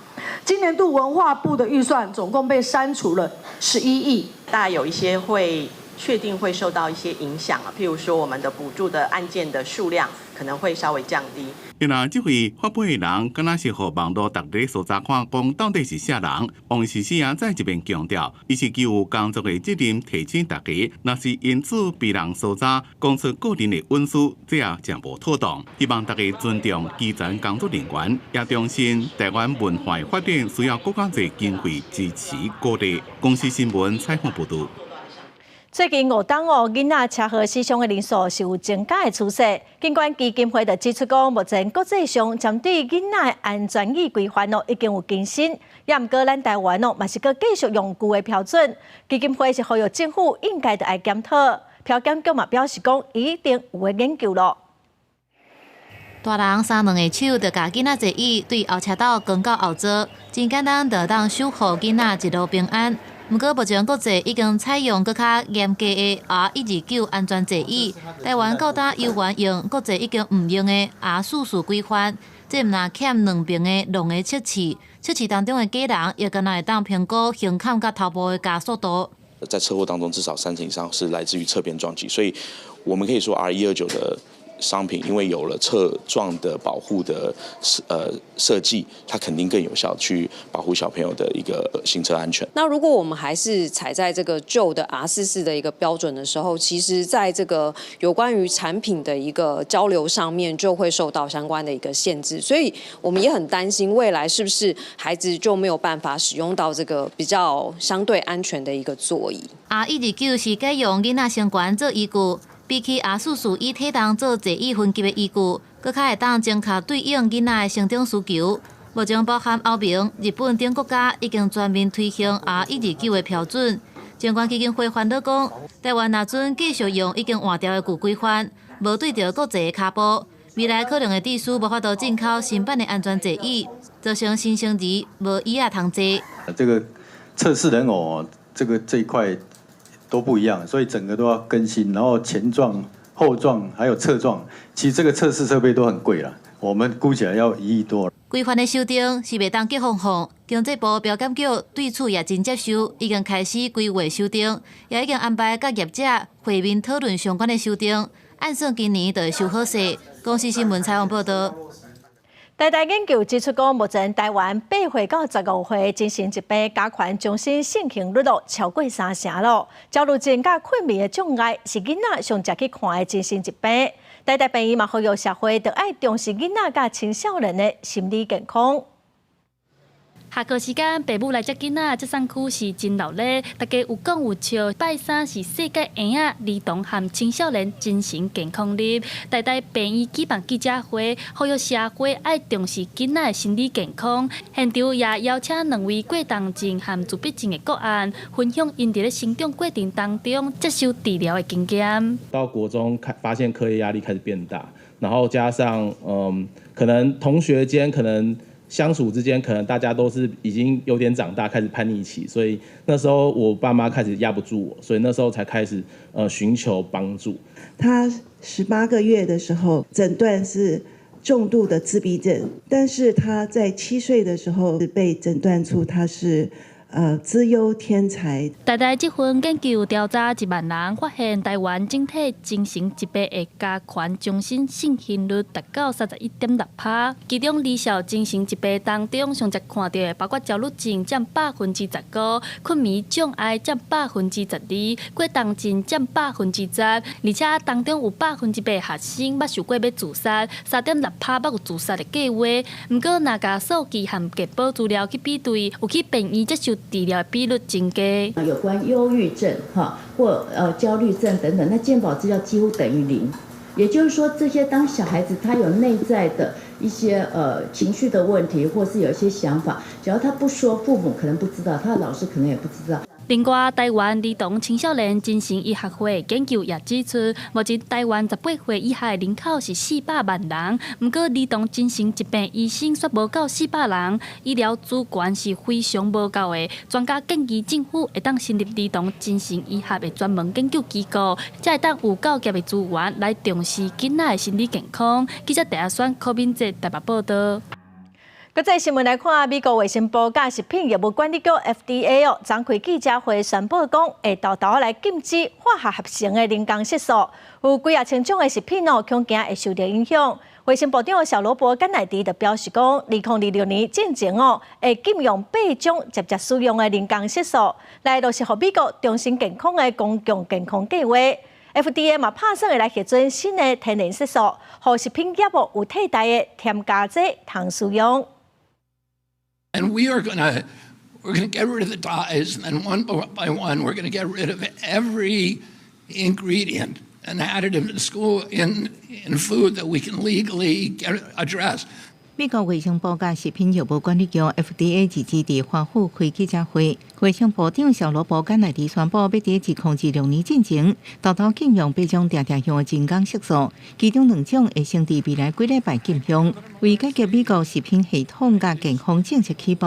今年度文化部的預算總共被刪除了11億，大概有一些會確定會受到一些影響啊，譬如說我們的補助的案件的數量可能會稍微降低。另外，這位發布的人，敢若是予網路逐个所在看，講到底是啥人？王時思也再一遍強調，伊是基於工作的責任提醒大家，若是因此被人搜查，講出個人的隱私，這也誠無妥當。希望大家尊重基層工作人員，也重申台灣文化發展需要國家的經費支持鼓勵。公視新聞採訪報導。最近五冬哦，囡仔車禍死傷的人數是有增加的趨勢。儘管基金會就指出講，目前國際上針對囡仔安全椅規範哦已經有更新，也毋過咱台灣哦嘛是閣繼續用舊的標準。基金會是呼籲政府應該著愛檢討，飄檢局嘛表示講一定有咧研究咯。大人三兩个手就共囡仔坐椅，對後車斗扛到後座，真簡單就當守護囡仔一路平安。毋過目前國際已經採用閣較嚴格的 R129安全座椅，台灣到今猶原用國際已經毋用的 R44規範，這毋但欠兩爿的櫳的測試，測試當中的假人也敢若會當評估胸坎佮頭部的加速度。在車禍當中，至少3成以上是來自於側邊撞擊，所以我們可以說 R129的商品，因為有了側撞的保護的設計，它肯定更有效去保護小朋友的一個行車安全。那如果我們還是踩在這個舊的 R44的一個標準的時候，其實在這個有關於產品的一個交流上面，就會受到相關的一個限制。所以我們也很擔心未來是不是孩子就沒有辦法使用到這個比較相對安全的一個座椅。 R129是改用囡仔身懸做依據。比起 R44以體重做座椅分級的依據，閣較會當精確對應囡仔的成長需求。目前包含歐盟、日本等國家已經全面推行 R129的標準。相關基金會煩惱講，台灣若準繼續用已經換掉的舊規範，無對著國際的跤步，未來可能會致使無法度進口新版的安全座椅。造成新生兒無椅仔通坐。這個測試人偶，這個這一塊都不一樣，所以整個都要更新。然後前撞、後撞還有側撞，其實這個測試設備都很貴啦，我們估起來要1億多。規範的修訂是袂當激風風，經濟部標檢局對此也真接受，已經開始規劃修訂，也已經安排佮業者會面討論相關的修訂，按算今年就會修好勢。公視新聞採訪報導。台大研究指出，講目前台灣8歲到15歲精神疾病加權終身盛行率咯超過三成咯。焦慮症佮困眠的障礙是囡仔上常去看的精神疾病。台大病院嘛呼籲社會著愛重視囡仔佮青少年的心理健康。下課時間，爸母來接囡仔，接送區是真熱鬧，大家有講有笑。拜三是世界嬰仔、兒童和青少年精神健康日，台大病院舉辦記者會，呼籲社會愛重視囡仔的心理健康。現場也邀請兩位過動症和自閉症的個案，分享𪜶佇咧成長過程當中接受治療的經驗。到國中開發現課業壓力開始變大，然後加上可能同學間可能相處之間，可能大家都是已經有點長大，開始叛逆期，所以那時候我爸媽開始壓不住我，所以那時候才開始尋求幫助。他18個月的時候診斷是重度的自閉症，但是他在7歲的時候被診斷出他是資優天才。台大這份研究調查1萬人，發現台灣整體精神疾病的加權終身盛行率達到31.6%。其中，兒少精神疾病當中，上濟看著的包括焦慮症佔15%，困眠障礙佔12%，過動症佔10%，而且當中有8%學生捌想過欲自殺，3.6%捌有自殺的計劃。毋過，若共數據和健保資料去比對，有去病院接受治療的比率增加。有關憂鬱症、哈或焦慮症等等，那健保資料幾乎等於零。也就是說，這些當小孩子他有內在的一些情緒的問題，或是有一些想法，只要他不說，父母可能不知道，他的老師可能也不知道。另外，台灣兒童青少年精神醫學會研究也指出，目前台灣18歲以下的人口是400萬人，毋過兒童精神疾病醫生卻無夠400人，醫療資源是非常無夠的。專家建議政府會當成立兒童精神醫學的專門研究機構，才會當有夠額的資源來重視囡仔的心理健康。記者鄭阿選、柯敏哲台北報導。國際新聞來看，美國衛生部佮食品藥物管理局 FDA 哦，昨開記者會宣布講，會沓沓來禁止化學合成的人工色素，有幾仔千種的食品哦，恐驚會受著影響。衛生部長小羅伯甘乃迪就表示講，2026年進前哦，會禁用八種直接使用的人工色素，來落實予美國終身健康的公共健康計劃。FDA 嘛拍算會來核准新的天然色素，予食品業有替代的添加劑通使用。 And we're gonna get rid of the dyes, and then one by one, we're gonna get rid of every ingredient and additive in food that we can legally address. 美國衛生部佮食品藥物管理局 FDA 日前佇華府開記者會，衛生部長小羅伯甘乃迪宣布，欲佇2026年進前，沓沓禁用八種定定用的人工色素，其中兩種會先佇未來幾禮拜禁用。為解決美國食品系統佮健康政策起步，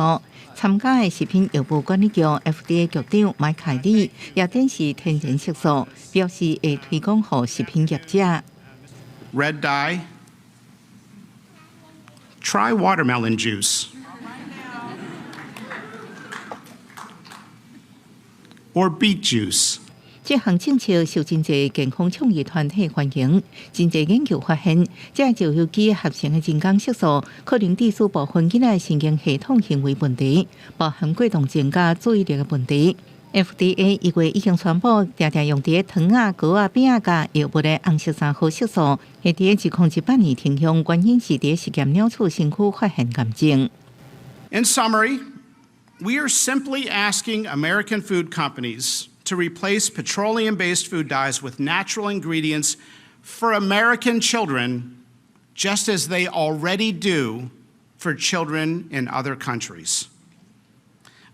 參加的食品藥物管理局 FDA 局長麥凱利也展示天然色素，表示會推廣予食品業者。 Red dye. Try watermelon juice. Or beet juice. 這項政策受真濟健康倡議團體歡迎。真濟研究發現，這石油基合成的人工色素可能致使部分囡仔神經系統行為問題，包含過動症佮注意力的問題。FDA 1月已經宣布，定定用佇糖仔、糕仔、餅仔佮藥物的紅色三號色素，會佇2018年停用，原因是佇實驗鳥鼠身軀發現癌症。 In summary, we are simply asking American food companies to replace petroleum-based food dyes with natural ingredients for American children, just as they already do for children in other countries.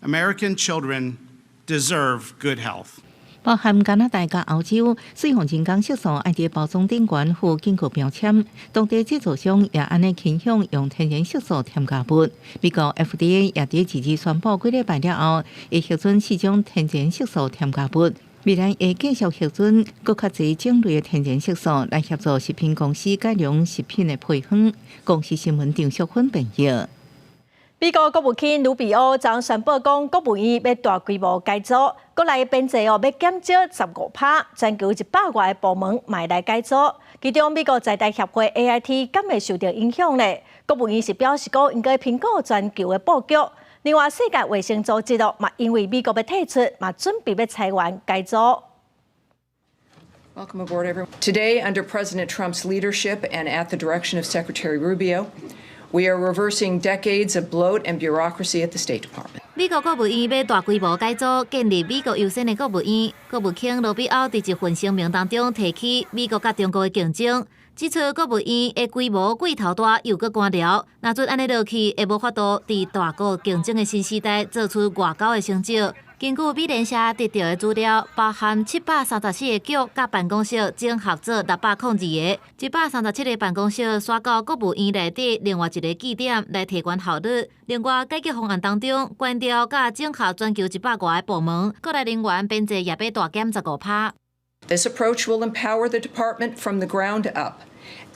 American children deserve good health. 包含加拿大佮歐洲，水防人工色素愛佇包裝頂懸附警告標籤，當地製造商也按呢傾向用天然色素添加物。美國 FDA 也佇自治宣布幾禮拜了後，會核准四種天然色素添加物。未來會繼續核准閣較濟種類的天然色素來協助食品公司改良食品的配方。公視新聞張淑芬編譯。美國國務卿魯比歐昨宣布講，國務院欲大規模改組，國內編制哦欲減少15%，全球100外个部門嘛來改組。其中美國在台協會 AIT 敢會受著影響咧？國務院是表示講，應該評估全球的布局。另外，世界衛生組織哦，嘛因為美國欲退出，嘛準備欲裁員改組。 Welcome aboard, everyone. Today, under President Trump's leadership and at the direction of Secretary Rubio, we are reversing decades of bloat and bureaucracy at the State Department. 美國國務院欲大規模改組，建立美國優先的國務院。國務卿魯比歐佇一份聲明當中提起美國佮中國的競爭，指出國務院的規模過頭大又閣官僚，若準按呢落去，會無法度佇大國競爭的新時代做出外交的成就。根據美聯社得著的資料，包含734個局佮辦公室整合做602個，137個辦公室徙到國務院內底另外一个據點來提懸效率。另外，改革方案當中，關掉佮整合全球100外个部門，國內人員編制也欲大減15%。 This approach will empower the department from the ground up,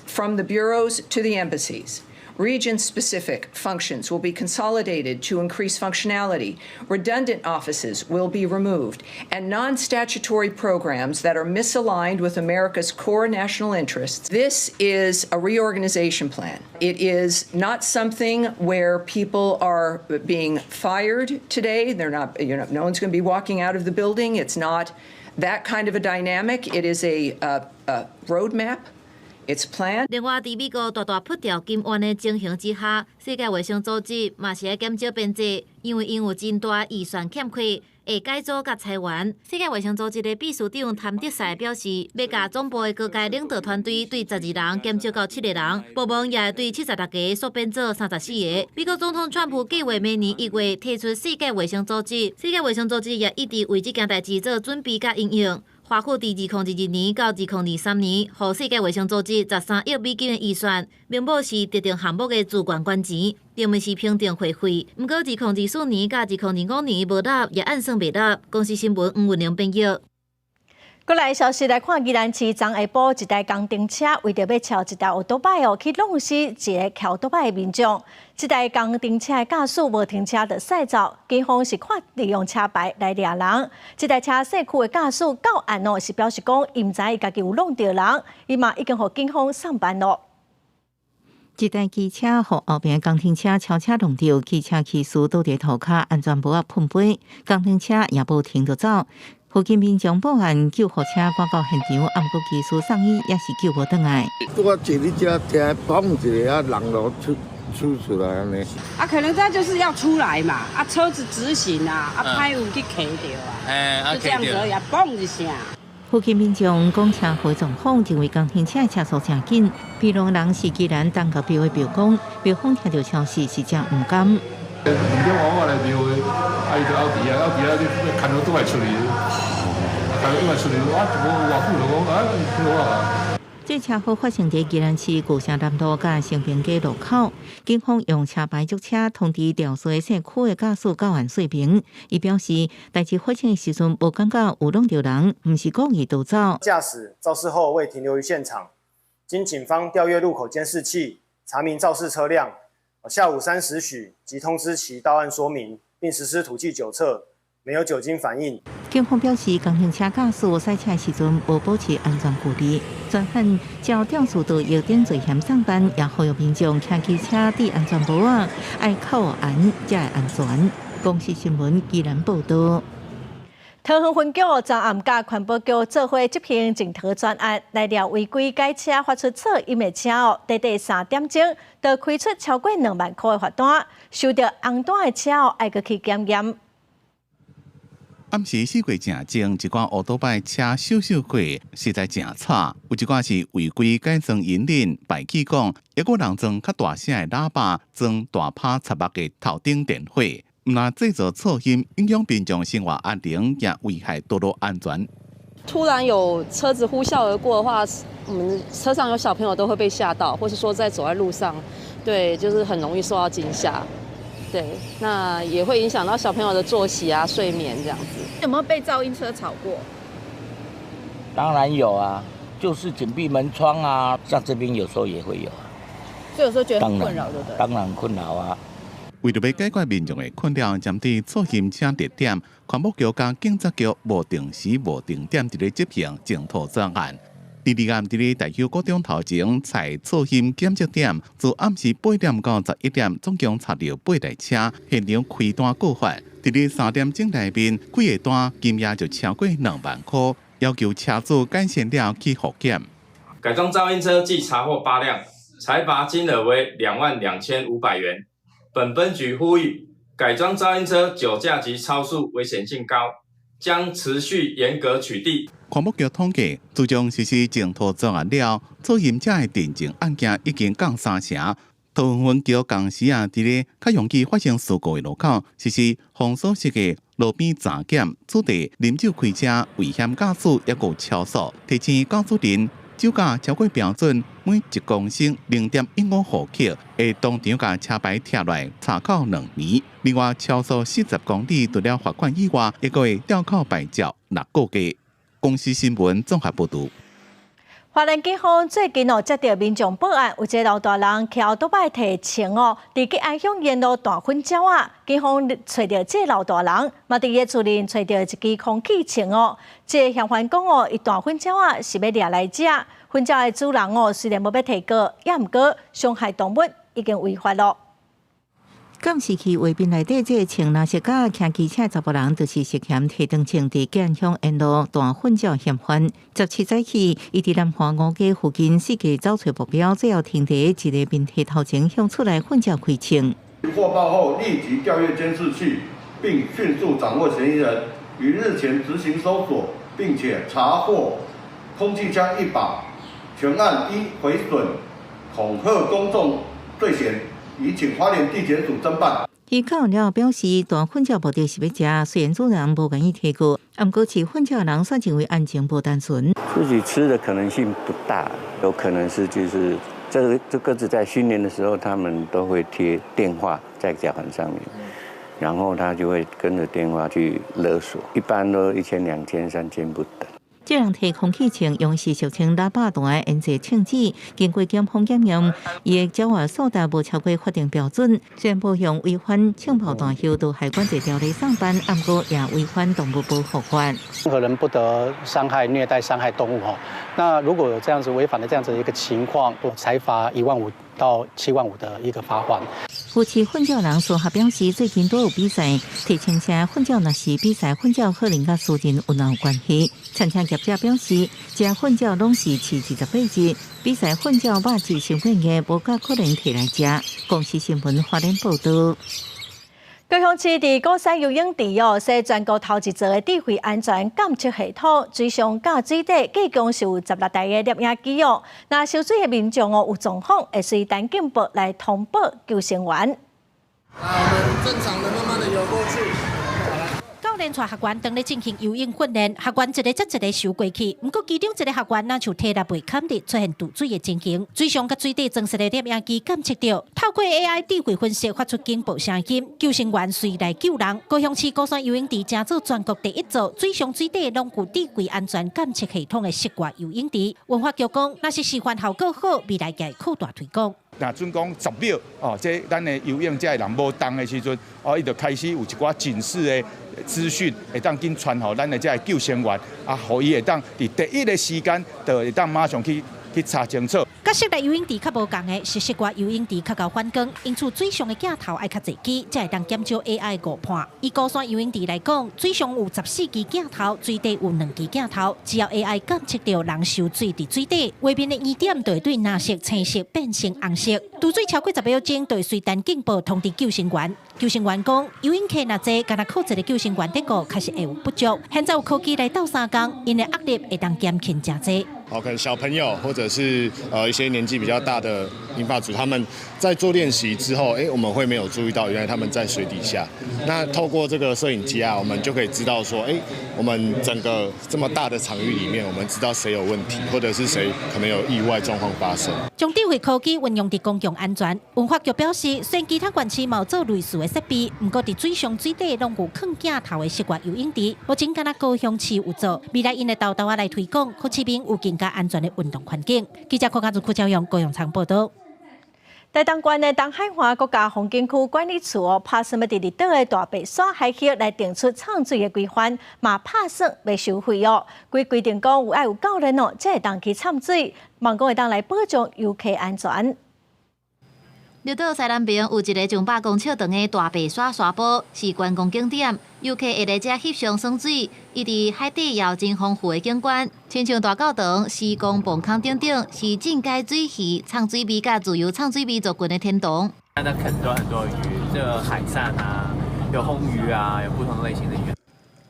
from the bureaus to the embassies. Region-specific functions will be consolidated to increase functionality. Redundant offices will be removed, and non-statutory programs that are misaligned with America's core national interests. This is a reorganization plan. It is not something where people are being fired today. They're not, no one's going to be walking out of the building. It's not that kind of a dynamic. It is a roadmap. It's planned. 另外，佇美國大大噗掉金援的情形之下，世界衛生組織嘛是愛減少編制，因為𪜶有真大預算欠缺，會改組佮裁員。世界衛生組織的秘書長譚德塞表示，欲共總部的高階領導團隊對12人減少到7個人，部門也會對76個縮編做34個。美國總統川普計劃明年1月退出世界衛生組織，世界衛生組織也一直為這件代誌做準備佮因應。華府佇2022年到2023年，予世界衛生組織13億美金的預算，名目是特定項目的資源捐錢，並毋是評定會費。毋過2024年佮2025年無納，也按算袂納。公視新聞黃文玲編譯。過來消息來看，宜蘭市昨下晡一台工程車為著欲撨一台歐多擺哦，去挵死一个騎歐多擺的民眾。這台工程車的駕駛無停車就駛走，警方是看利用車牌來掠人。這台車社區的駕駛到案哦，是表示講伊毋知伊家己有挵著人，伊嘛已經予警方送辦囉。這台機車予後邊工程車超車挵著，機車騎士倒佇塗跤，安全帽仔噴飛，工程車也無停就走。附近民眾報案，救護車趕到現場，毋過技師送醫也是救無轉來。拄仔坐佇遮，聽砰一下，啊人就出來按呢。啊，可能他就是要出來嘛，啊，車子直行啊，啊，歹有去卡著啊，就這樣子而已，嘣一聲。附近民眾講車禍狀況，認為工程車車速誠緊，平龍人是宜蘭東角廟的廟公，廟方聽著消息是誠毋甘。2點外我來廟的，啊伊就漚佇遐，漚佇遐，你牽到倒來出去，牽到倒來出去，啊無偌久就講啊，好啊。這車禍發生佇宜蘭市舊城南路佮成平街路口，警方用車牌捉車通知肇事的社區的駕駛到案說明。伊表示，代誌發生的時陣無感覺有挵著人，毋是故意逃走。駕駛肇事後未停留於現場，經警方調閱路口監視器，查明肇事車輛。下午3時許即通知其到案說明，並實施吐氣酒測，沒有酒精反應。警方表示，工程車駕駛駛車時陣無保持安全距離，專案照肇事逃逸等罪嫌送辦，也呼籲民眾騎機車戴安全帽仔，愛扣安才會安全。公視新聞宜蘭報導。桃園分局昨暗佮環保局做伙執行淨桃專案，來掠違規改車發出噪音的車哦，短短3點鐘就開出超過2萬箍的罰單，收著紅單的車哦，愛閣去檢驗。暗時四月誠靜，一寡歐多擺車咻咻過，實在誠吵。有一寡是違規改裝引領排氣管，抑閣有人裝較大聲的喇叭，裝大拍插目的頭頂電火。毋但製造噪音，影響民眾生活安寧，也危害道路安全。突然有車子呼嘯而過的話，我們車上有小朋友都會被嚇到，或是說在走在路上，對，就是很容易受到驚嚇。對，那也會影響到小朋友的作息啊、睡眠這樣子。有沒有被噪音車吵過？當然有啊，就是緊閉門窗啊，像這邊有時候也會有啊。所以有時候覺得很困擾，對不對？當然困擾啊。為著欲解決民眾的困擾，針對噪音車特點，環保局佮警察局無定時無定點佇咧執行淨土專案。第二暗佇咧大邱高中頭前採噪音檢測點，自暗時8點到11點，總共查著八台車，現場開單告發。佇咧3點鐘內面，幾个單金額就超過2萬箍，要求車主改善了去複檢。改裝噪音車計查獲8輛，裁罰金額為22,500元。本分局呼籲，改裝噪音車酒駕及超速危險性高，將持續嚴格取締。環保局統計，自從實施淨土專案了，噪音車的定證案件已經降三成。桃園分局同時啊，佇咧較容易發生事故的路口實施封鎖式的路邊查檢，取締啉酒開車、危險駕駛抑閣超速，提醒駕駛人酒駕超過標準每一公升0.15毫克，會當場共車牌拆落來查扣2年。另外，超速40公里除了罰款以外，抑閣會吊扣牌照6個月。公視新聞綜合報導。花蓮警方最近哦接著民眾報案，有一个老大人騎歐多擺提槍哦，佇吉安鄉沿路彈粉鳥仔，警方揣著這个老大人，嘛佇伊的厝裡揣著一支空氣槍哦。這个嫌犯講哦，伊彈粉鳥仔是欲掠來食，粉鳥的主人哦雖然無欲提告，也毋過傷害動物已經違法囉。監視器畫面內底，這個穿藍色佮騎機車查埔人，就是涉嫌提長槍佇吉安鄉沿路彈糞鳥嫌犯。17早起，伊佇南華五街附近四界走揣目標，最後停佇一個民宅頭前，向厝內糞鳥開槍。獲報後立即調閱監視器，並迅速掌握嫌疑人，於日前執行搜索，並且查獲空氣槍一把，全案依毀損、恐嚇公眾罪嫌。已請花蓮地檢署偵辦。伊講了表示，彈糞鳥目的是欲食，雖然主人無願意提告，毋過飼糞鳥人煞認為案情無單純。自己吃的可能性不大，有可能是就是這鴿子在訓練的時候，他們都會貼電話在腳環上面，然後他就會跟着電話去勒索，一般都1000、2000、3000不等。這人提空氣槍用是俗稱喇叭彈的煙濟槍支，經過檢方檢驗，伊的鳥仔數值無超過法定標準，雖然無用違反槍炮彈藥毒害管制條例送辦，毋過也違反動物保護法。任何人不得傷害、虐待、傷害動物。吼，那如果有這樣子違反的這樣子一個情況，裁罰1萬5到7萬5的一個罰鍰。有飼糞鳥人說，他表示最近都有比賽，提槍車糞鳥若是比賽糞鳥，可能佮私人有有關係。餐廳業者表示，這糞鳥攏是飼28日，比賽糞鳥肉質傷過硬，無較可能提來食。公視新聞花蓮報導。高雄市佇鼓山游泳池哦，設全國頭一座的智慧安全監測系統，水上佮水底計共是有16台的攝影機哦。若泅水的民眾哦有狀況，會隨彈警報來通報救生員。來，我們正常的慢慢的游過去。教練帶學員當咧進行游泳訓練，學員一个接一个泅過去。毋過其中一个學員若像體力袂堪的，出現墜水的情形。水上佮水底裝設的攝影機監測著，透過 AI 智慧分析發出警報聲音，救生員隨來救人。高雄市鼓山游泳池成做全國第一座水上水底攏有智慧安全監測系統的室外游泳池。文化局講，若是示範效果好，未來會擴大推廣。若準講10秒，哦，這咱的游泳者的人無動的時陣，哦，伊就開始有一寡警示的資訊，會當緊傳予咱的這个救生員，啊，予伊會當佇第一个時間就會當馬上去查清楚。佮室內游泳池較無仝的，是室外游泳池較𠢕反光，因此水上的鏡頭愛較濟支，才會當減少 AI 誤判。以鼓山游泳池來講，水上有14支鏡頭，水底有兩支鏡頭，只要 AI 監測著人泅水佇水底，畫面的圓點就會對藍色、青色變成紅色。墜水超過10秒鐘，就會隨彈警報通知救生員。救生員講，游泳客若濟，干焦靠一个救生員咧顧，確實會有不足。現在有科技來鬥相共，𪜶的壓力會當減輕誠濟。好，可能小朋友或者是一些年紀比較大的銀髮族，他們在做練習之後，我們會沒有注意到，原來他們在水底下。那透過這個攝影機啊，我們就可以知道說，我們整個這麼大的場域裡面，我們知道誰有問題，或者是誰可能有意外狀況發生。將智慧科技運用佇公共安全，文化局表示，雖然其他縣市嘛有做類似的設備，毋過佇水上水底攏有囥鏡頭的室外游泳池，目前干焦高雄市有做，未來𪜶會沓沓仔來推廣，予市民有更加安全的運動環境。記者郭家如、郭昭陽、高雄場報導。台東縣的東海岸國家風景區管理處哦，拍算欲佇綠島的大白鯊海域來定出藏水的規範，嘛拍算欲收費哦。規規定講有愛有教練哦，才會當去摻水，望講會當來保障遊客安全。綠島西南邊有一个上百公尺長的大白鯊沙坡，是觀光景點，遊客會來遮翕相耍水。伊佇海底也有真豐富的景觀，親像大教堂、施工泵孔等等，是進階水魚、藏水魚佮自由藏水魚族群的天堂。它很多很多魚，這個海鱔啊，有魟魚啊，有不同類型的魚。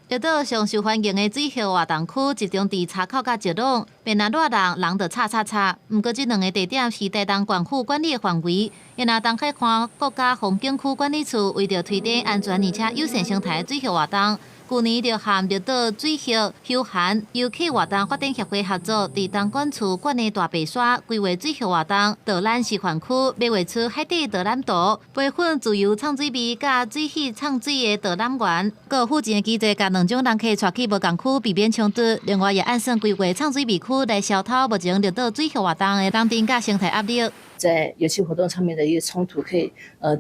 綠島上受歡迎的水域活動區集中佇柴口佮石朗，免若熱人，人就吵吵吵。毋過，這兩个地點是台東縣府管理的範圍。因若東海岸國家風景區管理處為著推展安全而且友善生態的水域活動，舊年就和綠島水域休閒遊客活動發展協會合作，佇東管處管的大白鯊規劃水域活動導覽示範區，欲畫出海底導覽圖，培訓自由藏水魚佮水魚藏水的導覽員。閣有附近的機制，共兩種人客帶去無仝區，避免衝突。另外，也按算規劃藏水魚區來消除目前綠島水域活動的人潮佮生態壓力。在遊憩活動上面的一個衝突，可以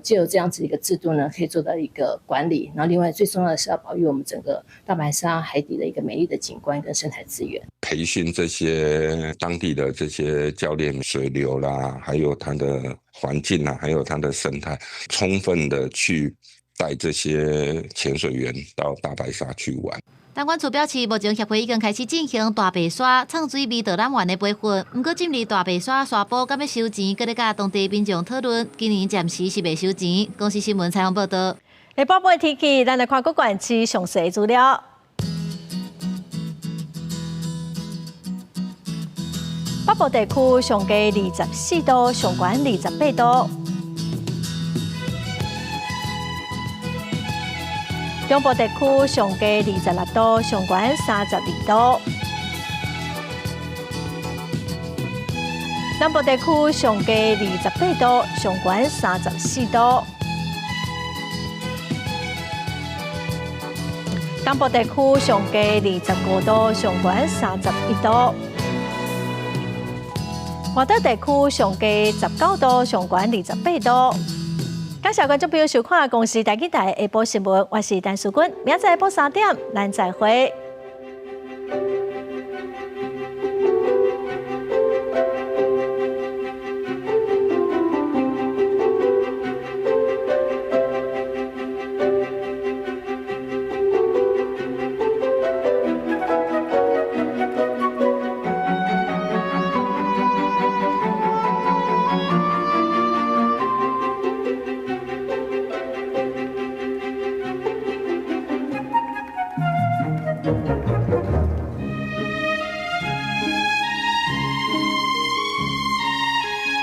藉由這樣子一個制度呢，可以做到一個管理。然後另外最重要的是要保育我們整個大白鯊海底的一個美麗的景觀跟生態資源。培訓這些當地的這些教練，水流啦，還有它的環境啊，還有它的生態，充分的去帶這些潛水員到大白鯊去玩。東管處表示，目前協會已經開始進行大白鯊藏水魚導覽員的培訓，毋過進入大白鯊沙坡敢欲收錢，閣咧佮當地民眾討論。今年暫時是袂收錢。公視新聞採訪報導。下晡晡天氣，咱來看各縣市詳細資料。北部地區上低24度，上懸28度。中部地區上低26度，上懸32度；南部地區上低28度，上懸34度；東部地區上低25度，上懸31度；外島地區上低19度，上懸28度。感謝觀眾朋友收看《公視台語台》下晡新聞，我是陳淑君，明仔載下晡3點，咱再會。